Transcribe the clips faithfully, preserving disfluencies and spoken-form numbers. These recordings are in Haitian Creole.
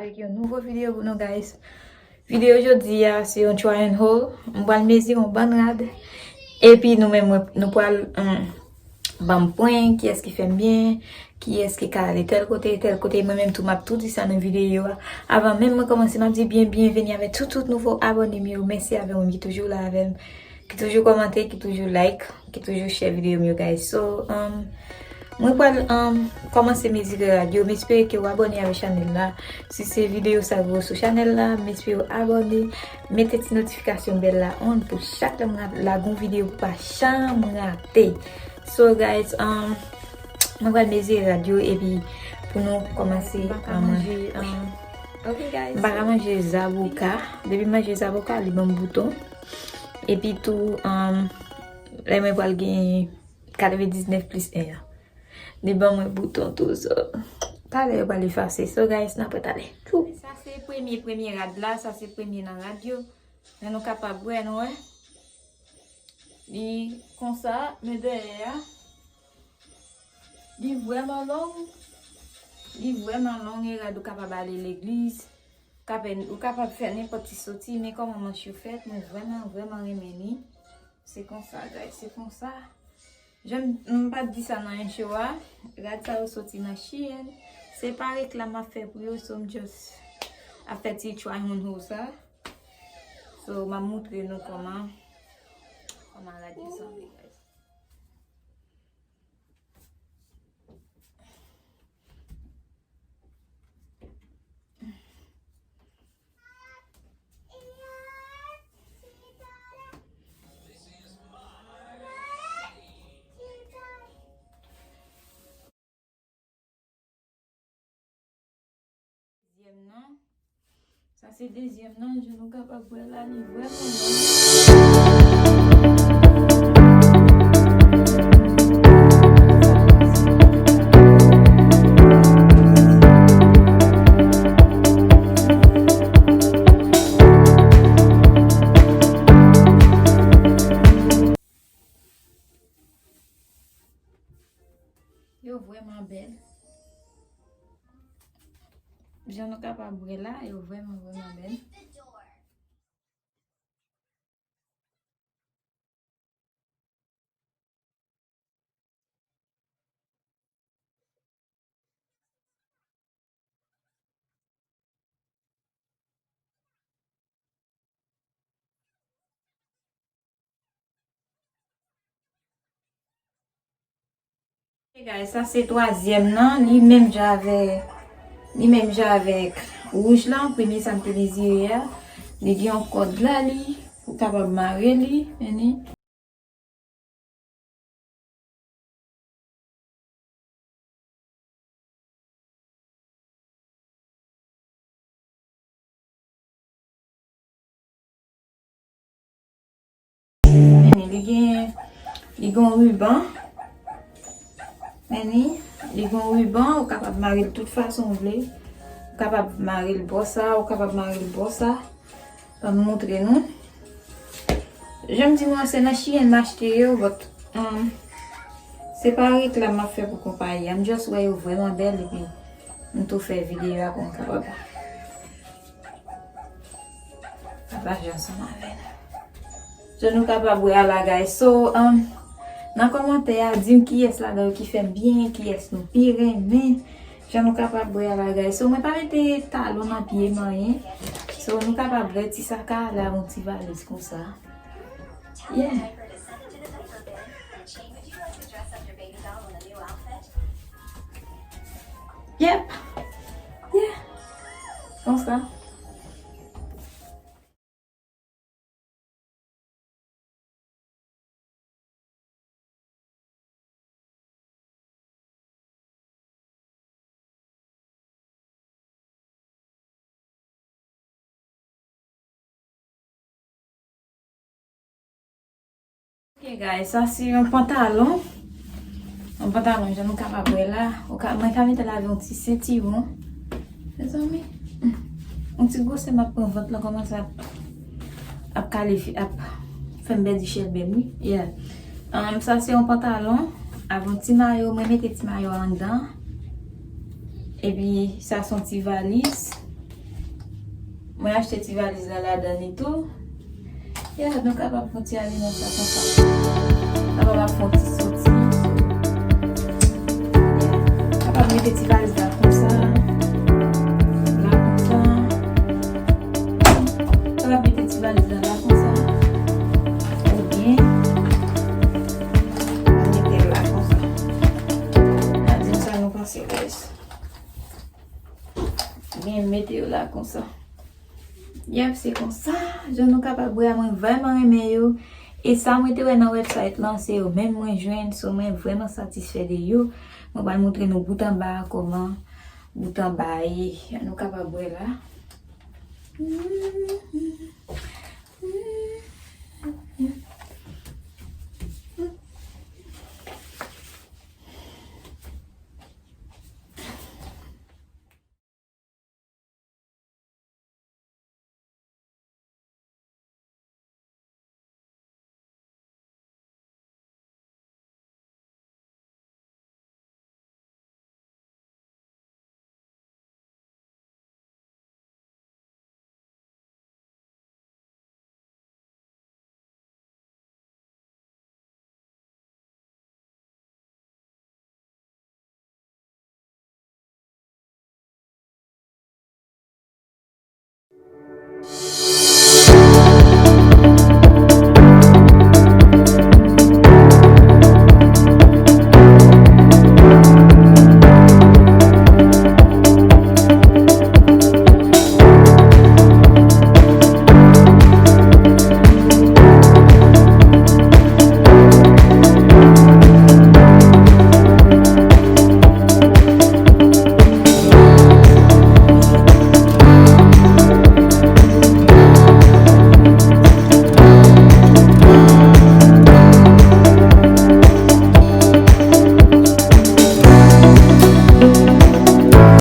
Avèk yon nouvo videyo pou nou, guys. Videyo jodi a se yon try and hold. M pral mezire yon bann rad. Epi nou menm, mwen, nou pral, um, ban m pwen, kiyès ki fè m byen, kiyès ki ka ale tèl kote, tèl kote. Mwen menm tou, m ap tou di sa nan videyo a. Avan menm mwen kòmanse, m ap di byen, byenveni avèk tout, tout nouvo abòne m yo. Mèsi avè w menm ki toujou la avè m, ki toujou kòmante, ki toujou like, ki toujou share videyo m yo, guys. So, um, mwen pral, um, kòmanse mezire rad yo. M espere ke w abòne avèk chanèl la. Si se videyo sa w sou chanèl la, m espere w abòne. Mete ti notifikasyon bèl la on pou chak lè m ra-, lage yon videyo pou pa janm rate. So, guys, um, mwen pral mezire rad yo epi pou nou kòmanse, um, manje, um, ok, guys. M pa ka manje zaboka. Depi m manje zaboka, li ban m bouton. Epi tou, um, lè mwen pral gen katrevendiznèf plis en an. Li ban mwen bouton tou, so, talè yo pral efase. So, guys, n ap wè talè. Tchou! Sa se premye, premye rad la, sa se premye nan rad yo. Men nou kapab wè, nou wè. Li konsa, men dèyè a, li vrèman long. Li vrèman long, e rad ou kapab ale legliz. Kapab, ou kapab fè nenpòt ti soti, men kòman manch yo fèt, mwen vrèman, vrèman renmen li. Se konsa, guys, se konsa. Jan m, m pa t di sa nan entwo a, rad sa yo soti nan Shein. Se pa reklam m ap fè pou yo, so m just ap fè ti try on hold sa. So, m ap moutre nou kòman, kòman rad yo sanble, guys. Dezyèm nan. Sa se dezyèm nan, jan nou kapab wè la, li vrèman long. Yo vrèman bèl. Jan nou kapab wè la, yo vrèman, vrèman bèl. Hey guys, sa se twazyèm nan, li menm jan avèk, li menm jan avèk wouj lan, premye sa m te dezire a. Li gen yon kòd la, li, ou kapab mare li, men li. Men li gen, li gen yon riban. Men li, li gen yon riban, ou kapab mare l tout fason w vle. Ou kapab mare l bò sa, ou kapab mare l bò sa. Ban m moutre nou. Jan m di nou an, se nan Shein m achte yo, but, um, se pa reklam m ap fè pou konpayi a. M just wè yo vrèman bèl, epi m tou fè videyo a pou m kapab pataje ansanm avè nou. So, nou kapab wè a la, guys. So, um, nan kòmantè a, di m kiyès ladan yo ki fè m byen, kiyès nou pi renmen. Jan nou kapab wè a la, guys. So, mwen pa mete talon nan pye m, anyen. So, nou kapab wè ti sak a la, yon ti valiz konsa. Yeah. Yep. Yeah. Konsa. Ok, guys, sa se yon pantalon. Yon pantalon, jan nou kapab wè la. Ou ka, mwen ka mete l avè yon ti sentiwon. Mezanmi, hmm, yon ti gwosè m ap pran, vant lan kòmanse ap, ap kale fi, ap fè m pèdi chèlbè m, wi. Yeah. Um, sa se yon pantalon avè yon ti mayo. Mwen mete ti mayo a anndan. Epi, sa se yon ti valiz. Mwen achte ti valiz la ladan li tou. Yeah, nou kapab fè yon ti ale nan sa konsa. Kapab ap fè yon ti soti. Yeah, kapab mete ti valiz la konsa. La konsa. Kapab mete ti valiz la la konsa. Oubyen, mete l la konsa. N a di m sa nou panse, guys. Oubyen mete yo la konsa. Yep, se konsa. Jan nou kapab wè a, mwen vrèman renmen yo. E sa mwen te wè nan website lan, se yo menm mwen jwenn. So, mwen vrèman satisfè de yo. Mwen pral montre nou bout anba a kòman bout anba a ye. Nou kapab wè la.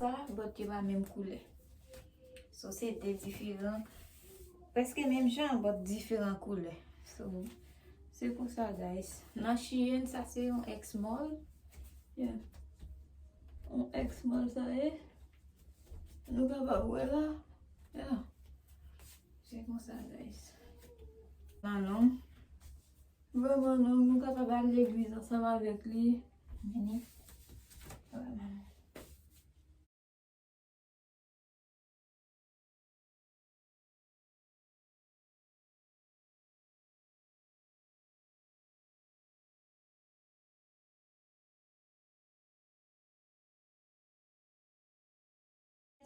Sa, but yo pa menm koulè. So, se de diferan, prèske menm jan, but diferan koulè. So, se konsa, guys. Nan Shein, sa se yon X small. Yeah. Yon X small sa ye. Nou kapab wè la. Yeah. Se konsa, guys. Nan long. Vrèman long, nou kapab al legliz ansanm avèk li. Vini. Vrèman.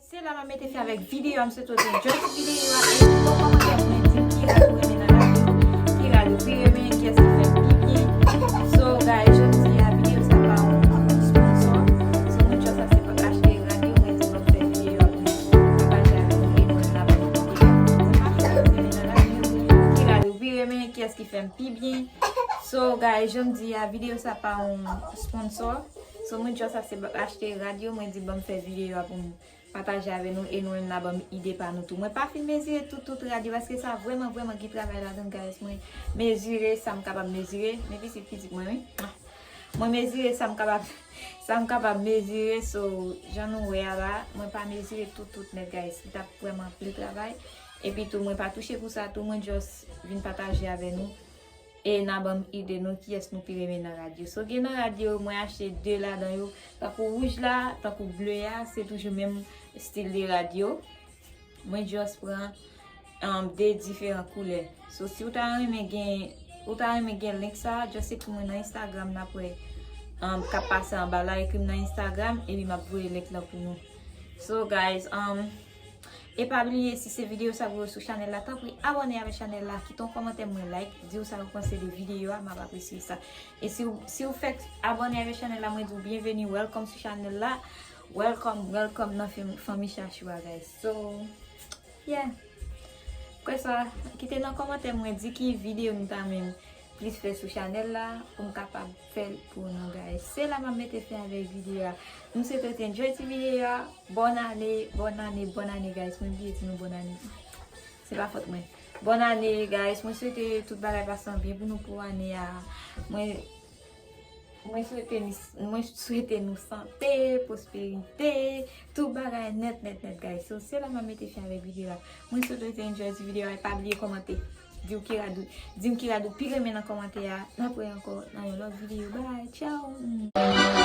Se la m ap mete fen avèk videyo a, m swete w te enjoy ti videyo a, e kite yon kòmantè pou mwen di m ki rad ou renmen nan lavi w, ki rad ou pi renmen, kiyès ki fè pi byen. So, guys, jodi a, videyo sa pa yon sponsor. So, moun sa se pa achte rad yo, mwen di m ap fè videyo a pou m pataje avèk nou, e nou menm n ap ap ide. Mwen pa fè rad renmen nan lavi w, ki rad ou pi renmen, kiyès ki fè m pi byen. So, guys, jan m di a, videyo sa pa yon sponsor. So, mwen just ap se achte rad yo, mwen di ban m fè videyo a pou m pataje avè nou e nou menm n a ban m ide pa nou tou. Mwen pa fin mezire tout, tout rad yo, paske sa vrèman, vrèman gen travay ladan l, guys. Mwen mezire sa m kapab mezire. Men pitit, pitit mwen, wi. Mwen mezire sa m kapab, sa m kapab mezire. So, jan nou wè a la, mwen pa mezire tout, tout nèt, guys. Li t ap vrèman anpil travay. Epi tou, mwen pa touche pou sa tou. Mwen just vin pataje avè nou. E n a ban m ide nou kiyès nou pi renmen nan rad yo. So, gen nan rad yo, mwen achte de ladan yo. Tankou wouj la, tankou ble a, se toujou menm stil de rad yo. Mwen just pran, um, de diferan koulè. So, si w ta renmen gen, ou ta renmen gen link sa, just ekri mwen nan Instagram, n ap wè, um, k ap pase anba la, ekri m nan Instagram, epi m ap voye link lan pou nou. So, guys, um, E pa bliye, si se videyo sa pou yo sou chanèl la, tanpri abòne avèk chanèl la, kite yon kòmantè, mwen like, di w sa w panse de videyo a, m ap apresye sa. E si w, si w fèk abòne avèk chanèl la, mwen di w byenveni, welcome sou chanèl la. Welcome, welcome nan fam-, fanmi Chachou a, guys. So, yeah. Kwè sa, kite nan kòmantè mwen di ki videyo nou ta renmen plis fè sou chanèl la pou m kapab fè l pou nou, guys. Se la m ap mete fen avèk videyo a. M swete w te enjoy ti videyo a. Bòn ane, bòn ane, bòn ane, guys. Mwen bliye di nou bòn ane. Se pa fòt mwen. Bòn ane, guys. Mwen swete tout bagay pase an byen pou nou pou ane a. Mwen, Mwen swete nou, mwen swete nou sante, pwosperite, tout bagay nèt, nèt, nèt, guys. So, se la m ap mete fen avèk videyo a. Mwen swete w te enjoy ti videyo a, e pa bliye kòmante. Di w ki rad ou, di m ki rad ou pi renmen nan kòmantè a. N ap wè ankò nan yon lòt videyo. Bye, ciao.